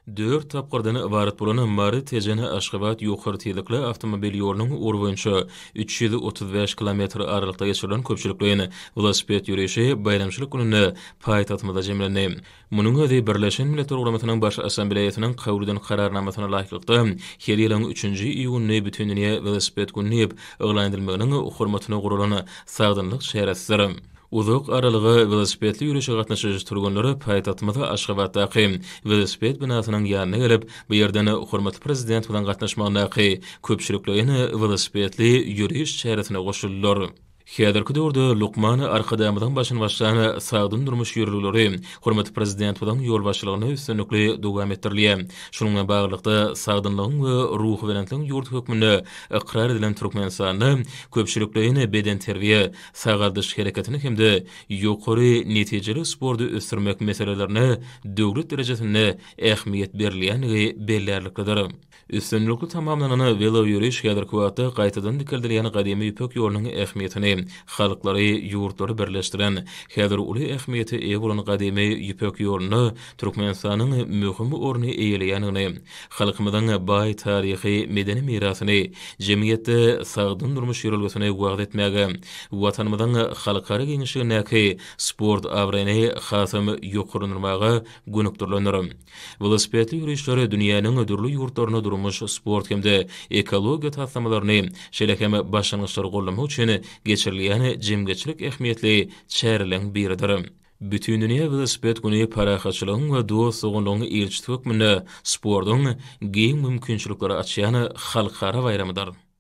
Dört tapgyrdan ybarat bolan Mary-Tejen-Aşgabat ýokary tizlikli awtomobil ýolunyň ugry boýunça 335 kilometr aralykda geçirilen köpçülikleýin welosiped ýörişi baýramçylyk gününde paýtagtymyzda jemlendi. Munuň özi Birleşen Milletler Guramasynyň Baş Assambleýasynyň kabul eden Kararnamasyna laýyklykda, her ýylyň üçünji iýunyny Bütindünýä welosiped güni diýip yglan edilmeginiň hormatyna guralan sagdynlyk çäresidir. Uzak aralyga welosipedli ýörişe gatnaşyjy türgenler paýtagtymyz Aşgabatdaky Welosiped binasynyň ýanyna gelip, bu ýerden hormatly Prezidentimiziň gatnaşmagyndaky köpçülikleýin welosipedli ýöriş çäresine goşuldylar. Häzirki döwürde lukman Arkadagymyzyň başyny başlan sagdyn durmuş ýörelgeleri hormatly Prezidentimiziň ýolbaşçylygynda üstünlikli dowam etdirilýär. Şunuň bilen baglylykda, sagdynlygyň we ruhubelentligiň ýurdy hökmünde ykrar edilen Türkmenistanda köpçülikleýin bedenterbiýe, sagaldyş hereketini hem-de ýokary netijeli sporty ösdürmek meselelerine döwlet derejesinde ähmiýet berilýändigi bellärliklidir. Üstünlikli tamamlanan weloýöriş häzirki wagtda gaýtadan dikeldilýän gadymy Ýüpek ýolunyň ähmiýetini, halklary, ýurtlary birleşdiren, häzir uly ähmiýete eýe bolan gadymy Ýüpek ýolunda Türkmenistanyň möhüm orny eýeleýändigini, halkymyzyň baý taryhy, medeni mirasyny, jemgyýetde sagdyn durmuş ýörelgesini wagyz etmäge, Watanymyzyň halkara giňişligindäki sport abraýyny hasam ýokarlandyrmaga gönükdirilendir. Welosipedli ýörişler dünýäniň dürli ýurtlarynda durmuş, sport hem-de ekologiýa taslamalaryny, şeýle hem başlangyçlary goldamak üçin geçirilýän jemgyýetçilik ähmiýetli çäreleriň biridir. Bütindünýä welosiped güni parahatçylygyň we dost-doganlygyň ilçisi hökmünde sportuň giň mümkinçilikleri açýan halkara baýramydyr.